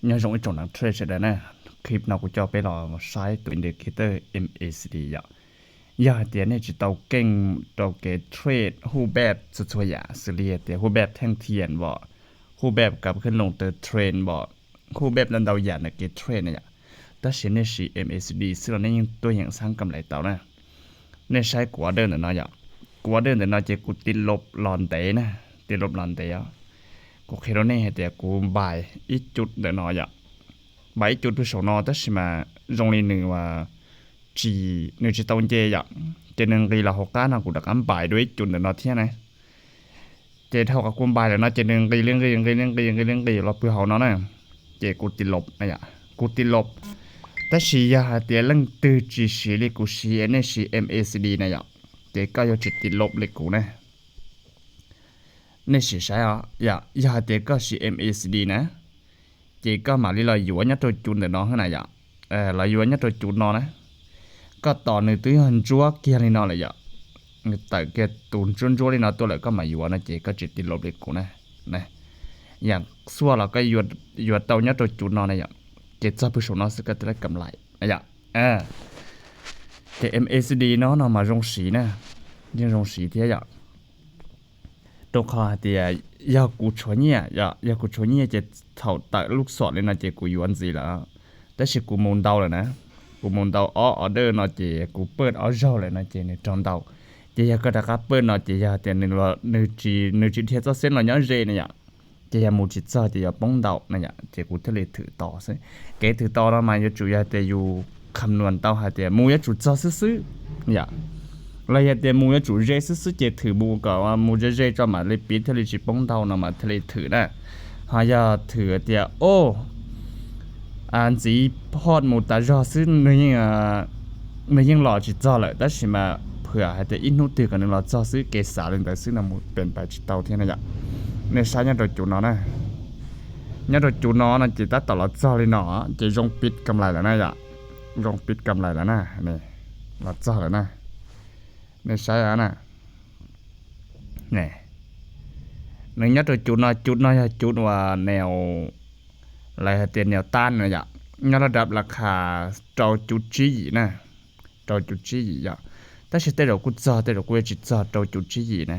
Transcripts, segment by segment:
Nyob zoo ib tsoom neeg trade sawv daws na, clip no kuv coj peb los saib tus indicator M A C D yom. Yog hais tias nej tsis tau keej rau kev trade Huob Peb txhua txhua yam xws li hais tias Huob Peb theej thiam vom, Huob Peb kab khab loos taw trend vom, Huob Peb ntau ntau yam ntawm kev trade na yom, tab sis nej siv M A C D xwb los nej yeej tuaj yeem xab kam lais tau na. Nej saib kuv order ntawm no yom, kuv order ntawm no ces kuv tiv lov los ntev na, tiv lov los ntev os. Kuv qhia rau nej hais tias kuv npais ib cum ntawm no yom, npais ib cum rau saum no tab sis mas zoo li nws tsis, nws tsis tau nce yom, ces nws nqis los hauv qab no kuv rov qab npais dua ib cum ntawm no thiab na. Ces dhau qhov kuv npais lawm no ces nws nqis li nqis nqis li nqis nqis li nqis los pw hauv no na. Ces kuv tiv lov, kuv tiv lov. Tab sis yog hais tias leej twg tsis siv li kuv siv, nej siv M A C D na yom, ces koj yuav tsis tiv lov li kuv na. Nej sim saib os, yog hais tias koj siv M A C D na, ces koj mam li los yuav nyob rau cum ntawm no na yom, los yuav nyob rau cum no na. Koj tos nws twb yog ntsuab kiag li no lawm yom, nws tawm kiag tus ntsuab ntsuab li no tuaj lawm koj mam yuav no ces koj tsis tiv lov li kuv na. Yam xuaj los koj yuav tau nyob rau cum no na yom, ces txog pw saum no xwb koj thiaj li kam lais na yom. Ces M A C D no no mas zoo siv na, yeej zoo siv thiab yom. Rau qhov hais tias yog kuv tshuav nyiaj, yog kuv tshuav nyiaj ces thaum tawm lub xom li no ces kuv yuav ntxiv lawm. Tab sis kuv mus ntau lawm na, kuv mus ntau ob order no ces kuv pawj ob zaug lawm no ces nws raug ntau. Ces yog koj rov qab pawj no ces yog tias nws tsis, nws tsis dhia txoj xeeb los nyob ze na yom, ces yog mus tsis txog ces yuav poob ntau na yom, ces kuv thiaj li thwm tos xwb. Kev thwm tos no mas yuav tsum yog tias yus kham nuas tau hais tias mus yuav tsum txog xwb xwb yom, los yog tias mus yuav tsum ze xwb xwb ces thwm mus kom mus ze ze tso mam li piv thiaj li tsis poob ntau no mas thiaj li thwm na. Ho yog thwm tias o ntxiv phoj mus tas zog xwb, nws yeej los tsis txog lawm tab sis mas phwam hais tias ib hnub twg kom nws los txog xwb, kev xav li ntawd xwb no mus pes npais tsis tau thiab na yom. Nej saib nyob rau cum no na, nyob rau cum no no ces tab tom los txog li no, ces zoo pib kam lais lawm na yom, zoo pib kam lais lawm na, los txog lawm na. Nej saib na, nws nyob rau cum no, cum no yog cum uas neo, lawv hais tias neo tan na yom, nyob laj dab las khas rau cum tsib yim na, rau cum tsib yim yom. Tab sis tej zaum kuj txog tej zaum kuj yuav tsis txog rau cum tsib yim na,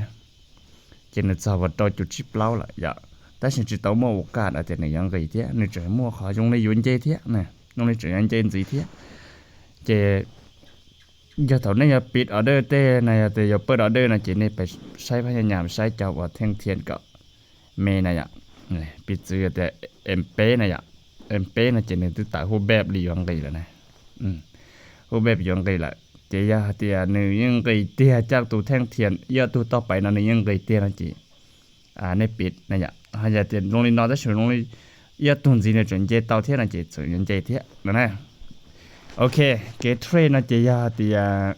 ces nws txog vas rau cum tsib plaub lawm yom. Tab sis tsis tau muaj ua kaj hais tias nws yuav nqis thiab, nws tseem muaj qhov zoo li yuav nce thiab, zoo li tseem yuav nce ntxiv thiab. Ces yog thaum nej yuav pib order tej no, yog tias yuav pawj order no ces nej pes saib phab nyas saib cov uas theej thiam kom me na yom. Piv txwv tias M peb na yom, M peb no ces nws twb tawm hub peb li yuav nqis lawm na, hub peb yuav nqis lawm ces yog hais tias nws yeej nqis tiag, caj tus theej thiam ib ob tug toj pais no nws yeej nqis tiag no ces nej pib na yom. Ho yog tias zoo li no tab sis zoo li ib ob tug ntxiv nws tseem nce tau thiab no ces tseem yuav nce thiab no na. Ok, kev trade no ces yog hais tias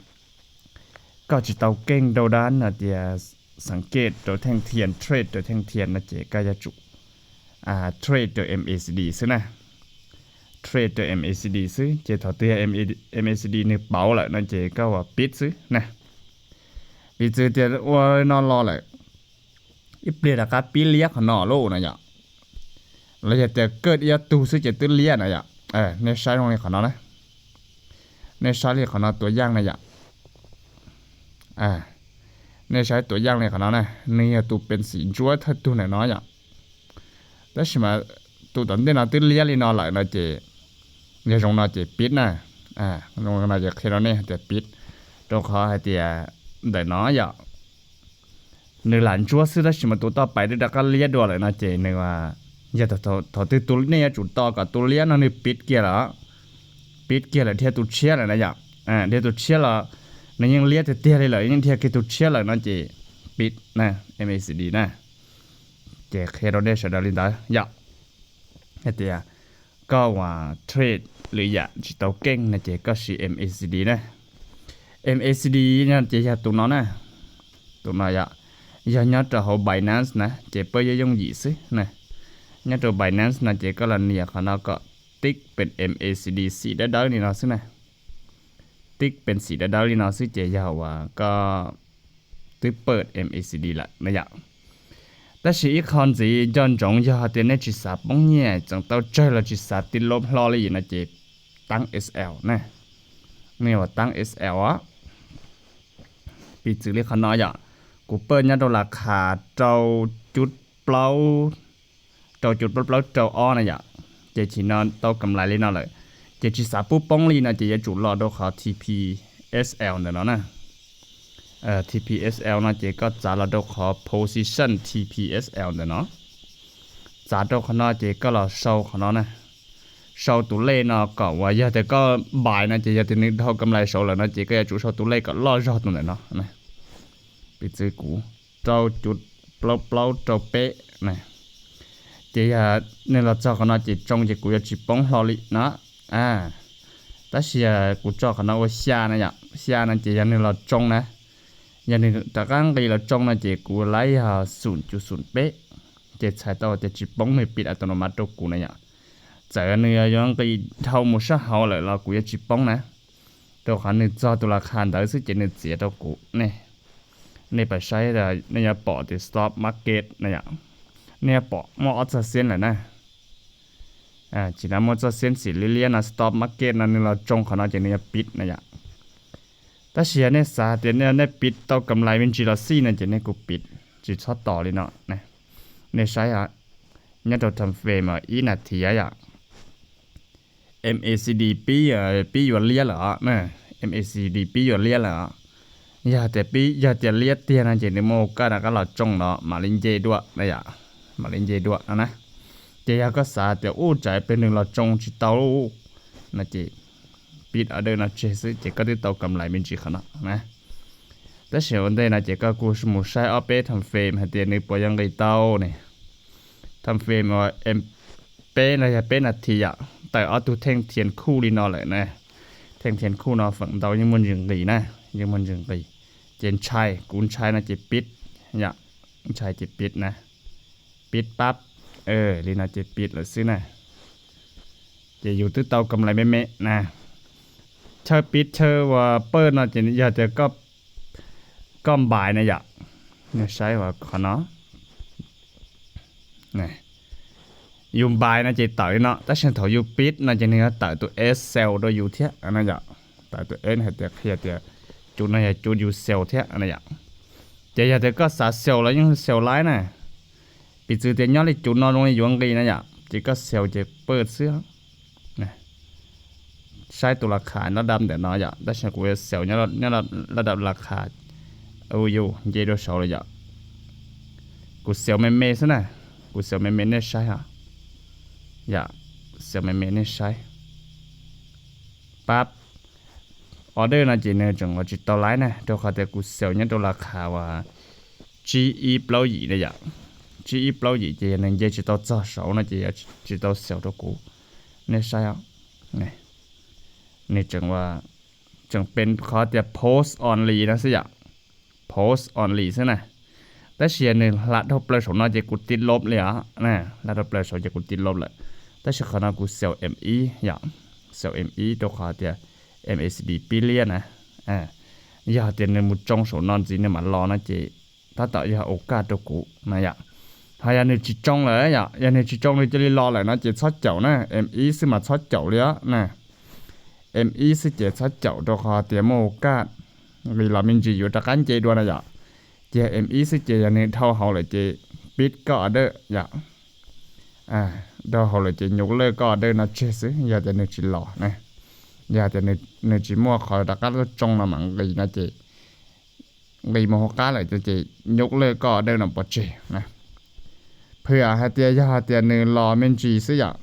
koj tsis tau keej rau dab no tias xav kev rau theej thiam, trade rau theej thiam no ces koj yuav tsum trade rau M A C D xwb na. Trade rau M A C D xwb ces thaum twg M A C D nws pauv lawm no ces koj ua pib xwb na. Piv txwv tias ua no los lawm, ib pliag rov qab pib liab qhov no lauj no yom. Los yog tias kaj ib ob tug xwb ces twb liab na yom. Nej saib zoo li qhov no na, nej saib li qhov no tua yaj na yom. Nej saib tua yaj li qhov no na, nws yog tus pees xim ntsuab thawj tug ntawm no yom. Tab sis mas tus tom ntej no twb liab li no lawm no ces yog zoo no ces pib na. Zoo no ces qhia rau nej hais tias pib, rau qhov hais tias ntawm no yom, nws lam ntsuab xwb tab sis mas tus toj pais twb rov qab liab dua lawm no ces nws, yog thaum twg tus nej yuav tsum tos kom tus liab no nws pib kiag lawm, pib kiag lawm dhia tus tshiab lawm na yom. Dhia tus tshiab los nws yeej liab tiag tiag li lawm, yeej dhia kiag tus tshiab lawm no ces pib na, M A C D na. Ces qhia rau nej sawv daws li ntawd yom. Hais tias koj uas trade lwm yam tsis tau keej no ces koj siv M A C D na. M A C D no ces yog tus no na, tus no yom, yog nyob rau hauv Binance na ces pab yooj yooj yim xwb na. Nyob rau Binance no ces koj los nias qhov no kom tib pees M A C D xim dawb dawb li no xwb na. Tib pees xim dawb dawb li no xwb ces yog uas koj twb pawj M A C D lawm na yom. Tab sis ib qho ntxiv nco ntsoov, yog tias nej tsis xav poob nyiaj, tseem tau tsawg los tsis xav tiv lov hlo li no ces taab S L na. Nej ua taab S L os. Piv txwv li qhov no yom, kuv pawj nyob rau las khas rau cuv plaub, rau cuv plaub plaub rau ob na yom, ces chim no tau kam lais li no lawm, ces tsis xav pub poob li no ces yuav tsum los rau qhov T P S L ntawm no na. T P S L no ces koj txav los rau qhov position T P S L ntawm no. Txav rau qhov no ces koj los sau qhov no na, sau tus lej no kom uas yog tias koj buy no ces yog tias nws dhau kam lais saud lawm no ces koj yuav tsum sau tus lej kom loj zog tus ntawm no. Piv txwv kuv rau cuv plaub plaub rau peb na. Ces yog nws los txog qhov no ces tsoo ces kuv yuav tsis poob hlo li no. Tab sis kuv tso qhov no ua xya na yom, xya no ces yog nws los tsoo na, yog nws rov qab nqis los tsoo no ces kuv laib yog xum cuv xum peb, ces txhais tau tias tsis poob, nws pib a tus no mas rau kuv na yom. Txawm nws yuav nqis dhau mus sab hauv lawm los kuv yuav tsis poob na, rau qhov nws txog tus las khas ntawd xwb ces nws txiav rau kuv ne. Nej pab saib, nej yuav pom tias stop market na yom, nej yuav pom muaj ob txoj xiab lawm na. Tsis tas muaj txoj xiab xim liab liab no, stop market no nws los tsoo qhov no ces nws yuav pib na yom. Tab sis yog nej xav tias nej pib tau kam lais me ntsis los xij no ces nej kuj pib, tsis txhob tos li no. Nej saib, nyob rau time frame ib nas this yom, M A C D pib, pib yuav liab lawm os, M A C D pib yuav liab lawm os. Yog tias pib, yog tias liab tiag no ces nws muaj kaj rov qab los tsoo no mam li nce dua na yom, mam li nce dua no na. Ces yog koj xav tias ub tsam peb nws los tsoo tsis tau no ces pib order no tseg xwb ces koj twb tau kam lais me ntsis qhov no na. Tab sis ua ntej no ces koj kuj mus saib ob peb time frame hais tias nws puas yuav nqis tau ne. Time frame peb no yog peb nas this yom, tawm ob tug theej thias khuj li no lawm na. Theej thias khuj no feem ntau yeej muaj ntsis nqis na, yeej muaj ntsis nqis. Ces ntshai, kuv ntshai no ces pib yom, ntshai ces pib na, pib pab, li no ces pib lawm xwb na. Ces yus twb tau kam lais me me na. Chaw pib chaw uas pawj no ces yog tias koj buy na yom, nej saib qhov no, yus buy no ces tawm li no, tab sis thaum yus pib no ces nws yuav tawm tus S sell rau yus thiab no yom. Tawm tus S hais tias qhia tias cuv no yog cuv yus sell thiab no yom. Ces yog tias koj xav sell los yeej sell laib na. Piv txwv tias nyob li cuv no zoo li yuav nqis na yom, ces koj sell ces pawj xwb. Saib tus las khas nyob dab ntawm no yom, tab sis kuv yuav sell nyob dab las khas, u yus nce dua saud lawm yom. Kuv sell me me xwb na, kuv sell me me nej saib os. Yom, sell me me nej saib. Pab, order no ces nws tseem ua tsis tau laib na, rau qhov tias kuv sell nyob rau las khas uas tsib ib plaub yim na yom. Tsib ib plaub yim ces yog nws nce tsis tau txog saud no ces yuav tsis tau sell rau kuv. Nej saib os, nws tseem ua, tseem peb qhov tias post only no xwb yom. Post only xwb na. Tab sis yog nws hla dhau plaws saum no ces kuv tiv lov li os, hla dhau plaws saud ces kuv tiv lov lawm. Tab sis qhov no kuv sell M ib yom, sell M ib rau qhov tias M A C D pib liab na. Yog tias nws mus tsoo saum no ntxiv nws mam los no ces tab tom yog ua kaj rau kuv na yom. Ho yog nws tsis tsoo lawm yom, yog nws tsis tsoo nws cia li los lawm no ces txhob caum na, M ib xwb mas txhob caum li os na. M ib xwb ces txhob caum rau qhov tias muaj ua kaj, nqis los me ntsis yuav rov qab nce dua na yom. Ces M ib xwb ces yog nws dhau hauv lawm ces pib koj order yom. Dhau hauv lawm ces nyuj lawj koj order no tseg xwb, yog tias nws tsis los na. Yog tias nws tsis muaj qhov rov qab tuaj tsoo no mam nqis no ces nqis mus hauv qab lawm ces nyuj lawj koj order no pov tseg na. Phwam hais tias yog hais tias nws los me ntsis xwb yom,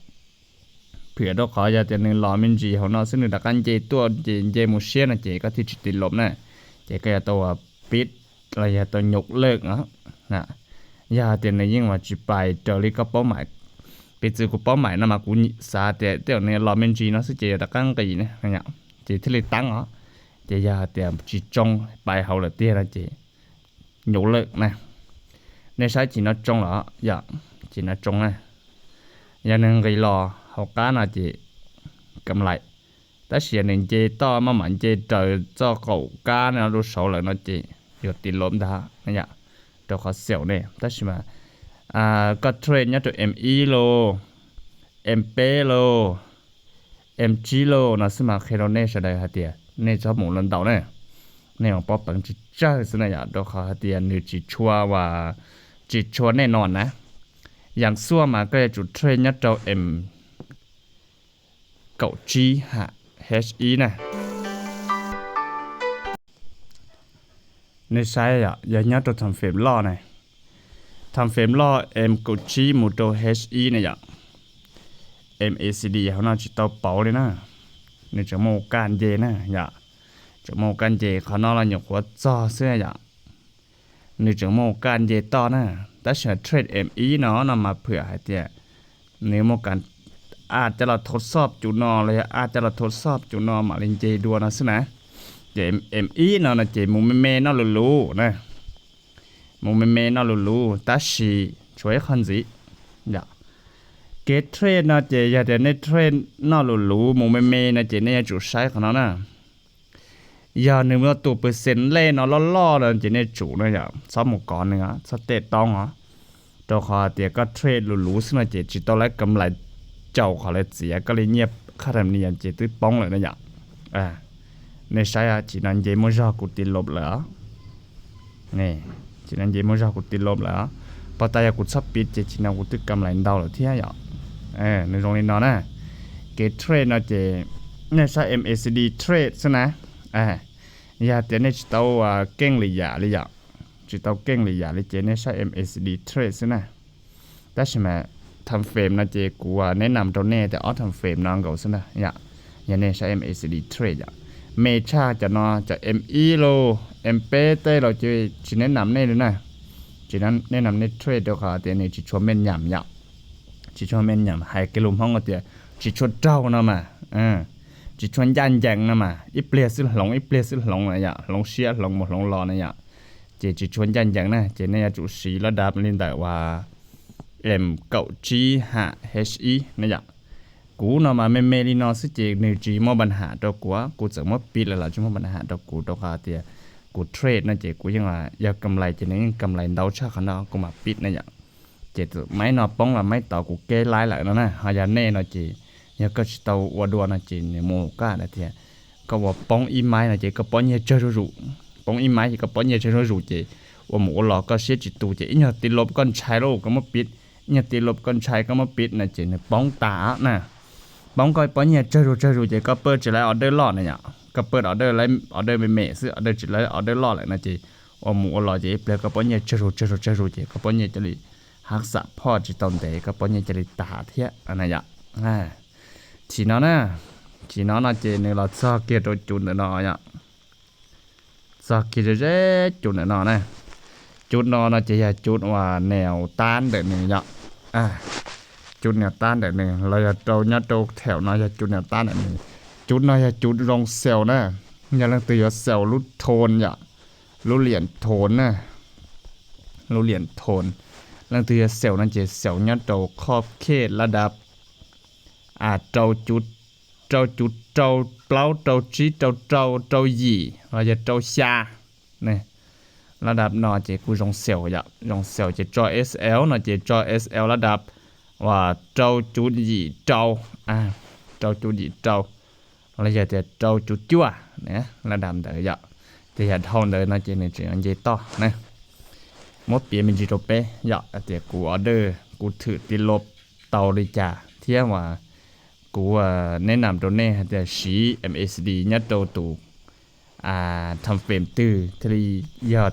phwam rau qhov yog tias nws los me ntsis hauv no xwb nws rov qab nce tuaj ces nce mus siab no ces koj thiaj tsis tiv lov na. Ces koj yuav tau pib los yog tau nyuj lawj os. Yog hais tias nws yeej ua tsis pais raws li koj paub mais, piv txwv kuv paub mais no mas kuv xav tias tej zaum nws los me ntsis no xwb ces yuav rov qab nqis na, ces thiaj li taab os. Ces yog hais tias tsis tsoo, pais hauv lawm tiag no ces nyuj lawj na. Nej saib chim no tsoo lawm yom, chim no tsoo na. Yog nws nqis los hauv qab no ces kam lais, tab sis yog nws nce toj maj mam nce raws txoj qaum kab no rau saud lawm no ces yuav tiv lov ntag na yom, rau qhov sell ne. Tab sis mas koj trade nyob rau M ib los, M peb los, M tsib los no xwb mas qhia rau nej sawv daws hais tias nej txhob mus los ntau na. Nej mus paub peev tsawg tsawg xwb na yom, rau qhov hais tias nws tsis tshua, tsis tshua nej no na. Yam xuaj mas koj yuav tsum trade nyob rau M kaum tsib ham H ib na. Nej saib yom, yog nyob rau time frame loj na, time frame loj M kaum tsib mus rau H ib na yom, M A C D hauv no tsis tau pauv li na. Nws tseem muaj kaj nce na yom, tseem muaj kaj nce, qhov no los nyuam qhuav txog xwb yom. Nws tseem muaj kaj nce toj na. Tab sis trade M ib no no mas phwm hais tias nws muaj kaj, aj coj los thov xob cum no los yog aj coj los thov xob cum no mam li nce dua no xwb na. Ces M ib no no ces mus me me noj lus lus na, mus me me noj lus lus tab sis tshuav ib qho ntxiv yom. Kev trade no ces yog tias nej trade noj lus lus mus me me no ces nej yuav tsum saib qhov no na. Yog nws muaj tus percent lej no loj loj no ces nej tsum no yom, txhob mus kov nws, txhob tej toob os. Rau qhov tias koj trade lus lus xwb no ces tsis tau lawv kam lais caum qhov lawv txiav koj li nyiaj qhab ram ni ces twb poob lawm na yom. Nej saib, tsis no nce muaj zog kuv tis lom lawm. Tsis no nce muaj zog kuv tis lom lawm. Pov tas yog kuv txhob piv ces tsis no kuv twb kam lais ntau lawm thiab yom. Nws zoo li no na. Kev trade no ces nej saib M A C D trade xwb na. Yog tias nej tsis tau keej li yam li yom, tsis tau keej li yam li ces nej saib M A C D trade xwb na. Tab sis mas time frame no ces kuv neb nam rau nej tias ob time frame no nkaus xwb na yom. Yog nej saib M A C D trade yom, me tshaj cov no cov M ib los M peb tej los ces tsis neb nam nej li na. Tsis neb nam nej trade rau qhov tias nws tsis tshua me nyam yom. Tsis tshua me nyam, hais kiag lus Hmoob tias tsis tshua raug no mas, tsis tshua ncaj ncees no mas, ib pliag xwb hloov ib pliag xwb hloov yom, hloov siab hloov mus hloov los na yom. Ces tsis tshua ncaj ncees na, ces nej yuav tsum siv lab dav li ntawm uas M kaum tsib ham H ib na yom. Kuv no mas me me li no xwb ces nws tsis muaj npa nham rau kuv, kuv txawm muab piv lawm los tsis muaj npa nham rau kuv, rau qhov tias kuv trade no ces kuv yeej yog kam lais ces nws yeej kam lais ntau tshaj qhov no kuv mam piv na yom. Ces tus maib no poob los maib tod kuv keb laib lawm no na. Ho yog nej no ces yog koj tsis tau ua dua no ces nws mus kaj na tias koj ua poob ib maib no ces koj pob nyiaj tsawg zuj zus, poob ib maib ces koj pob nyiaj tsawg zuj zus ces ua mus ua los koj siab tsis tus ces ib nyuag tis lom koj ntshai lauj koj muab piv, ib nyuag tis lom koj ntshai koj muab piv no ces nws poob tas na. Poob koj pob nyiaj tsawg zuj tsawg zus ces koj pawj tsis lawv order loj na yom, koj pawj order lawv order me me xwb, order tsis lawv order loj lawm no ces ua mus ua los ces ib pliag koj pob nyiaj tsawg zuj tsawg zuj tsawg zuj ces koj pob nyiaj cia li hab xam phoj tsis tau ntev koj pob nyiaj cia li tas thiab na yom. Tsis no na, tsis no no ces nws los txog kiag rau cub ntawm no yom. Txog kiag ze ze cub ntawm no na. Cub no no ces yog cub uas neo tab ntawm nws yom. Cub neo tab ntawm nws los yog rau nyob rau thaum no yog cub neo tab ntawm nws. Cub no yog cub zoo sell na. Yog leej twg yuav sell lub thon yom, lub liam thon na, lub liam thon, leej twg yuav sell no ces sell nyob rau qhov khej lab dav rau cub, rau cub rau plaub rau tsib rau rau rau yim los yog rau xya. Lab dav no ces kuj zoo sell yom, zoo sell ces tso S L no ces tso S L lab dav uas rau cub yim rau, rau cub yim rau los yog tias rau cub cuaj, lab dav ntawd yom. Ces yog dhau ntawd no ces nws tseem yuav nce toj na. Muab piav me ntsis rau peb yom, tias kuv order kuv thwm tis lom tau li cas thiab uas kuv neb nam rau nej hais tias siv M A C D nyob rau tus time frame twg thiaj li yog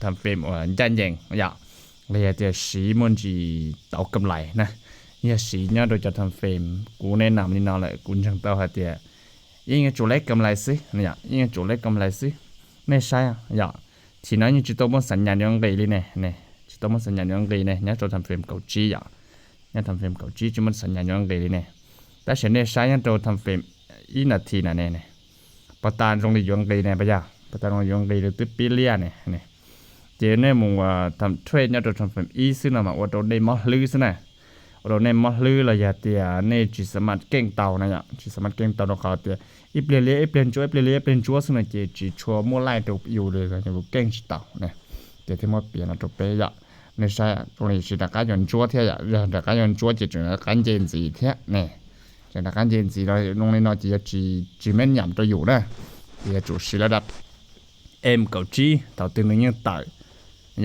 time frame uas ncaj ncees yom, los yog tias siv muaj ntsis tau kam lais na. Yog siv nyob rau cov time frame kuv neb nam li no lawm kuv ntseeg tau hais tias yeej yuav tsum leb kam lais xwb, yeej yuav tsum leb kam lais xwb. Nej saib yom, tsis no yeej tsis tau muaj xav nyas yuav nqis li ne, tsis tau muaj xav nyas yuav nqis ne nyob rau time frame kaum tsib yom. Nyob time frame kaum tsib tsis muaj xav nyas yuav nqis li ne. Tab sis nej saib nyob rau time frame ib nas this na ne, pov tas zoo li yuav nqis ne, pov tas zoo li yuav nqis li twb pib liaj ne. Ces nej mus trade nyob rau time frame ib xwb no mas ua rau nej mob hlwb xwb na. Ua rau nej mob hlwb los yog tias nej tsis xav mas keej tau na yom, tsis xav mas keej tau rau qhov tias ib pliag liab ib pliag ntsuab ib pliag liab ib pliag ntsuab xwb no ces tsis tshua muaj laij rau yus li, yus keej tsis tau na. Ces thiaj muab piav no rau peb yom. Nej saib, zoo li tsis rov qab yuav ntsuab thiab yom, yog rov qab yuav ntsuab ces tseem rov qab nce ntxiv thiab ne. Tseem rov qab nce ntxiv los zoo li no ces yuav tsis, tsis meej nyam rau yus na. Ces yuav tsum siv lab dab em kaum tsib thaum twg nws yeej tawm,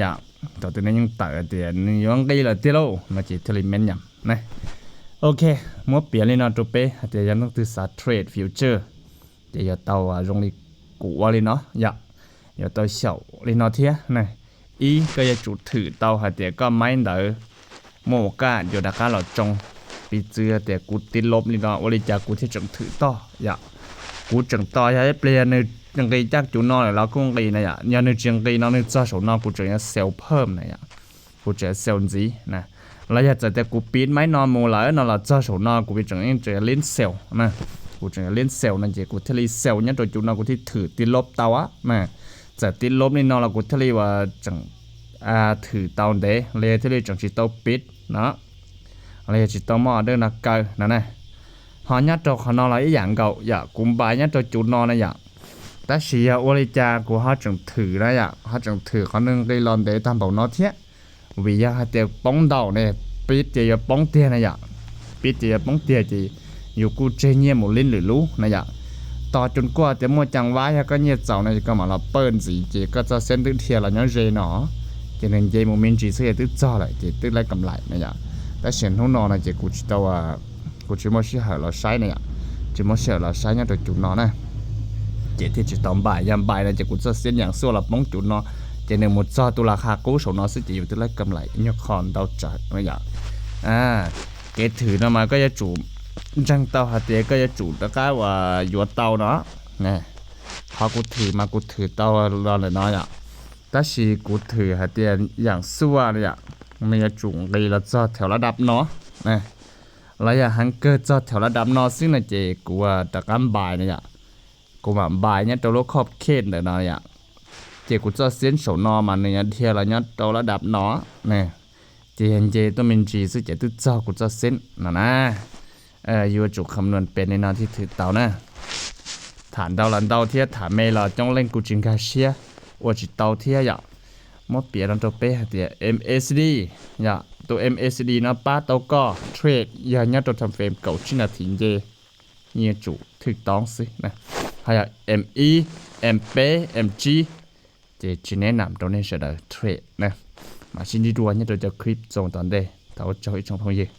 yom, thaum twg nws yeej tawm tias nws yuav nqis lawm tiag lauj no ces thiaj li meej nyam ne. Ok, muab piav li no rau peb hais tias yog leej twg xav trade future ces yuav tau zoo li kuv ua li no yom, yuav tau xyaum li no thiab ne. Ib, koj yuav tsum thwm tau hais tias koj maib ntawd muaj ua kaj yuav rov qab los tsoo. Piv txwv tias kuv tiv lob li no ua li cas kuv thiaj tseem thwm tog yom. Kuv tseem tos yog ib pliag nws nqis caj cov no lawm los kuj nqis na yom, yog nws tsis nqis no nws txog saum no kuv tseem yuav sell phawm na yom, kuv tseem yuav sell ntxiv na. Los yog txawm tias kuv piv maib no mus lawm no los txog saum no kuv tseem yeej tseem yuav lib sell na, kuv tseem yuav lib sell no ces kuv thiaj li sell nyob rau cov no kuv thiaj thwm tiv lob tau na. Txawm tiv lob li no los kuv thiaj li ua tseem thwm tau ntev los yog thiaj li tseem tsis tau piv no, los yog tsis tau muaj order no kaw no na. Ho nyob rau qhov no los ib yam nkaus yom, kuv npais nyob rau cov no na yom, tab sis yog ua li cas kuv ho tseem thwm na yom, ho tseem thwm qhov nws nqis los ntev tag npaum no thiab. Vim yog hais tias poob ntau ne, piv tias yuav poob tiag na yom, piv tias yuav poob tiag ces yus kuj tseg nyiaj mus lib lwm lub na yom. Tos cov kuj tias muaj caa vab yog koj nyiaj txaus no ces koj mam los pawj ntxiv ces koj txoj xeeb twb dhia los nyob ze no, ces nws nce mus me ntsis xwb ces twb txog lawm ces twb laib kam laim na yom. Tab sis hnub no no ces kuv tsis tau, kuv tsis muaj sij hawm los saib na yom, tsis muaj sij hawm los saib nyob rau cov no na, ces thiaj tsis tau npais. Yog npais no ces kuv txoj xeeb yaam xuaj los poob cov no, ces nws mus txog tus las qha qub saum no xwb ces yus twb laib kam laim nyuag qho ntau tsawv na yom. Kev thwm no mas koj yuav tsum ntseeg tau hais tias koj yuav tsum rov qab uas yuav tau no. Qhov kuv thwm mas kuv thwm tau los ntawm no yom, tab sis kuv thwm hais tias yaam xuaj na yom, nws yuav tsum nqis los txog thaum lab dab no, los yog heev kawg txog thaum lab dab no xwb no ces kuv rov qab npais na yom. Kuv mam npais nyob rau lub khob khe ntawm no yom, ces kuv txoj xeeb saum no mas nws yuav dhia los nyob rau lab dab no, ces yog nce tuaj me ntsis xwb ces twb txog kuv txoj xeeb no na. Yuav tsum kham nuas pes li no thiaj thwm tau na. Tham ntau los ntau thiab tham me los coob leej kuj tsis nkag siab, ua tsis tau thiab yom. Muab piav no rau peb hais tias M A C D, yog tus M A C D no pab tau koj trade yog nyob rau time frame kaum tsib nas this nce, yeej yuav tsum thwm tau xwb. Ho yog M ib, M peb, M tsib ces tsis neb nam rau nej sawv daws trade na. Mam sib ntsib dua nyob rau cov clip txuas tom ntej, thov ua tsaug ib tsoom phooj ywg.